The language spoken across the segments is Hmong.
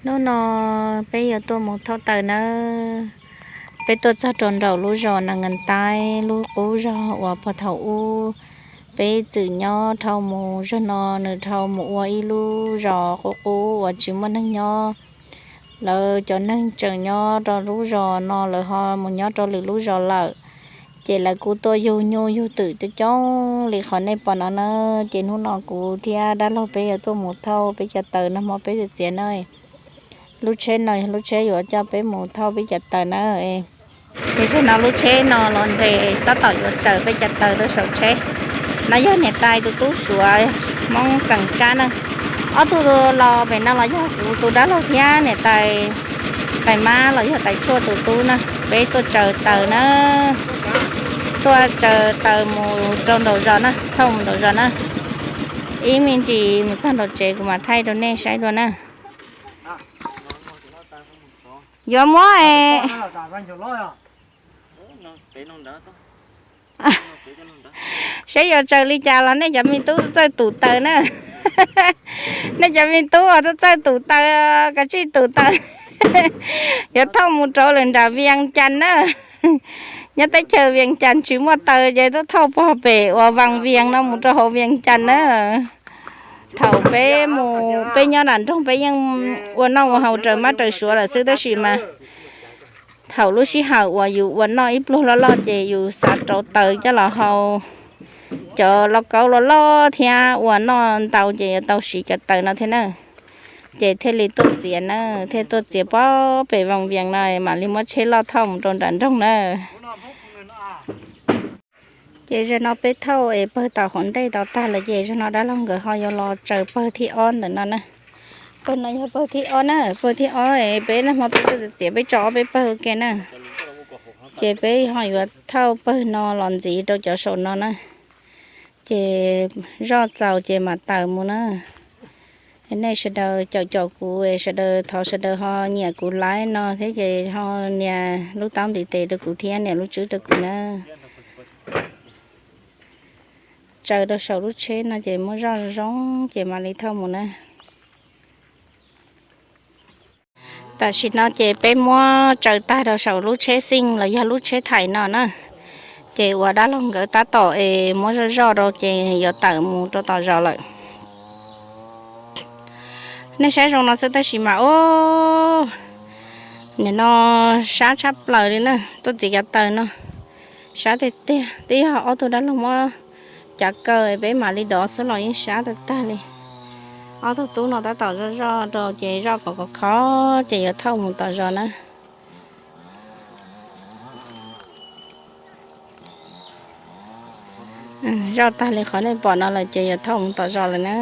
Hnub no peb yuav tuaj mus thauj taws nawb. Peb tuaj txog rau nraum lub zos Nas Nkas Taib, lub qub zos uas puag thaum ub peb txwm nyob dhau mus. Zog no nws dhau mus ua ib lub zos qub qub uas tsis muaj neeg nyob. Lawv cov neeg tseem nyob rau lub zos no, lawv ho mus nyob rau lwm lub zos lawm. Ces lawv kuj tuaj yug nyuj yug twm coob coob li qhov nej pom no na. Ces hnub no kuv thiab dab laug peb yuav tuaj mus thauj peb cov taws nag hmo peb txiav txiav na. Lub tsheb no yog lub tsheb yuav coj peb mus thauj peb cov taws na. Ces zaum no lub tsheb no los nres tab tom yuav tsaws peb cov taws rau saum tsheb. No yog niam tais tus tub Suav Hmoob xeem Tsab na. Ob tug los pem no los yog kuv tus dab laug thiab niam tais, tais Mab los yog tais Tshuaj tus tub na. Peb tuaj tsaws taws na, tuaj tsaws taws mus rau nraum zos na, thauj mus nraum zos na. Ib me ntsis mus txog nraum tsev kuv mam thaij rau nej saib dua na. Yuav muab es, saib yuav tsaws li cas los nej cov me tub txawj tus taws na. Nej cov me tub uas txawj tus taws, kav tsij tus taws. Yuav thauj mus rau lawm nram Vias Cas na. Nyob teb chaws Vias Cas tsis muaj taws ces tuaj thauj puag pem uas Vas Vias no mus rau hauv Vias Cas na. Thaum peb mus peb nyob nram nroog peb yeej ua noj ua haus raws mab raws suav lawm xwb tab sis mas thaum lub sij hawm uas yus ua noj ib pluag loj loj ces yus xav rauv taws coj los hau. Cov lauj kaub loj loj thiab ua noj ntau ces yuav tau siv cov taws no thiab na. Ces thiaj li tuaj txiav na, thiaj tuaj txiav pob pem Vas Vias no mam li muab tsheb loj thauj mus rau nram nroog na. Ces zaum no peb thauj es pawg tom hauv ntej tau tag lawm ces zaum no dab laug nkawd ho yuav los tsaws pawg thib ob ntawm no na. Pawg no yog pawg thib ob na, pawg thib ob es peb nag hmo peb tuaj txiav peb tso ob peb pawg ua ke na. Ces peb ho yuav thauj pawg no los ntxiv rau cov saum no na. Ces zoj txaus ces mam taws mus na. Nej sawv daws caum caum kuv, sawv daws thov sawv daws ho nyiam kuv live no thiab ces ho nias lub taub ntiv tes rau kuv thiab nias lub tswb rau kuv na. Tsaws rau saum lub tsheb no ces muab zoj zoo ces mam li thauj mus na. Tam sim no ces peb muab tsaws tag rau saum lub tsheb xij los yog lub tsheb thaim no na. Ces uas dab laug nkawd tab tom es muab zoj zoj rau ces yuav tawm mus rau tom zos lawm. Nej saib zoo no xwb tab sis mas ub, nim no sab tshaj plaws li na, tuaj txiav cov taws no sab tiag tiag. Twb yog ob tug dab laug muab cav kaw peb mam li dov xwb los yeej sab tag tag li. Ob tug tub no tab tom zoj zoj rau ces zoj kom khov kho ces yuav thauj mus tom zos na. Zoj tag li qhov nej pom no lawm ces yuav thauj mus tom zos lawm na.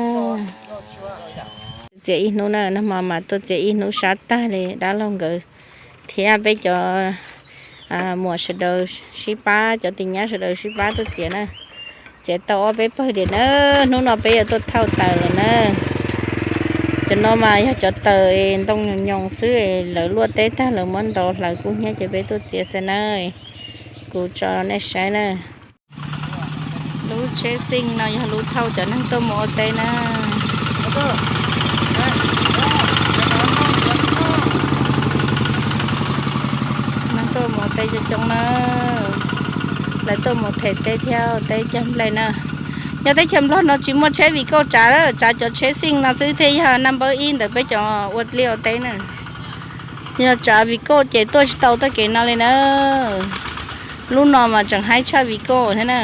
Txiav ib hnub na, nag hmo mas tuaj txiav ib hnub sab tag li. Dab laug nkawd thiab peb cov muam sawv daws sib pab, cov tis nyab sawv daws sib pab tuaj txiav na. Txiav tau ob peb pawg diam na. Hnub no peb yuav tuaj thauj taws lawm na. Cov no mas yog cov taws ntoo nyoos nyoos xwb, lawv luaj teb tag lawv muab ntov hlawv kub hnyiab ces peb tuaj txiav xwb na. Kuv tso nej saib na. Lub tsheb xij no yog lub thauj cov neeg tuaj mus ua teb na. Neeg tuaj mus ua teb coob coob na. Lawv tuaj mus them teb thiab teb cog nplej na. Nyob teb chaws Nplog no tsis muaj tsheb Vigo tsav, tsav cov tsheb xij no xwb thiaj yog naj npawb ib ntawm peb cov ua liaj ua teb na. Yog tsav Vigo ces tuaj tsis tau txoj kev no li na. Lub no mas tseem haib tshaj Vigo thiab na.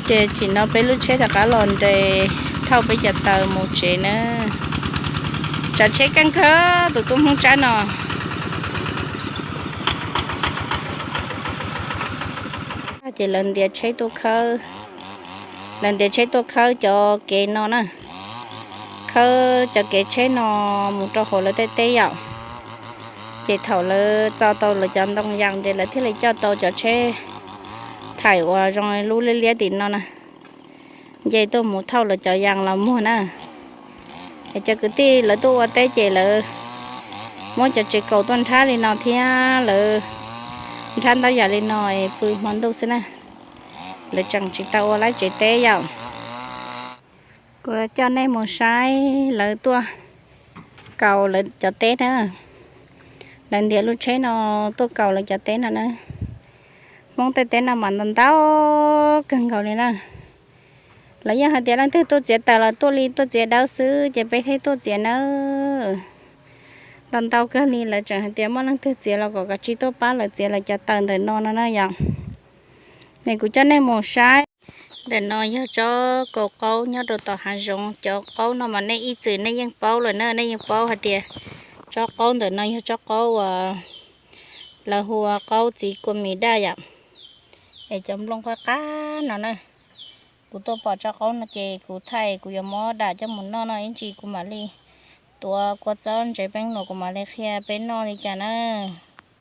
Ces tsim no peb lub tsheb rov qab los nres thauj peb cov taws mus tsev na. Tsav tsheb keej kawg tus tub Hmoob Tsab no. Ces lawv ntiav tsheb tuaj khawb, lawv ntiav tsheb tuaj khawb cov kev no na, khawb cov kev tsheb no mus rau hauv lawv tej teb yom. Ces thaum lawv txo tau lawv cov ntoo yas ces lawv thiaj li coj tau cov tsheb thaim uas zoo lub liab liab tim no na, nce tuaj mus thauj lawv cov yas los muag na. Es cov kwv tij lawv tuaj ua teb ces lawv muab cov tsev kaus tuaj nrhab li no thiab lawv nrhab ntaub yas li no es pw hmo ntuj xwb na. Lawv tseem tsis tau ua lab tsev teb yom. Kuv coj nej mus saib lawv tuaj kaus lawv cov teb na. Lawv ntiav lub tsheb no tuaj kaus lawv cov teb no na. Hmoob tej teb no mas ntau ntau kawg nkaus li na. Lawv yeej hais tias leej twg tuaj txiav taws los tuaj li tuaj txiav dawb xwb ces peb thiaj tuaj txiav nawb. Ntau ntau kawg li lawv tseem hais tias muaj leej twg txiav los kom kav tsij tuaj pab lawv txiav lawv cov taws ntawm no no na yom. Ne kuv coj nej mus saib. Ntawm no yog tsob kaus qaub nyob rau tom hav zoov. Cov qaub no mas nej ib txwm nej yeej paub lawm na, nej yeej paub hais tias tsob qaub ntawm no yog tsob qaub uas lawv hu ua qaub txiv kua mis daj yom. Es cov nplooj qab qab no na. Kuv tuaj pom tsob qaub no ces kuv thaij kuv yuav muab dam coj mus noj no ib ntsis kuv mam li tuav kua txob ntsev peeb no kuv mam li qhia peb noj li cas na.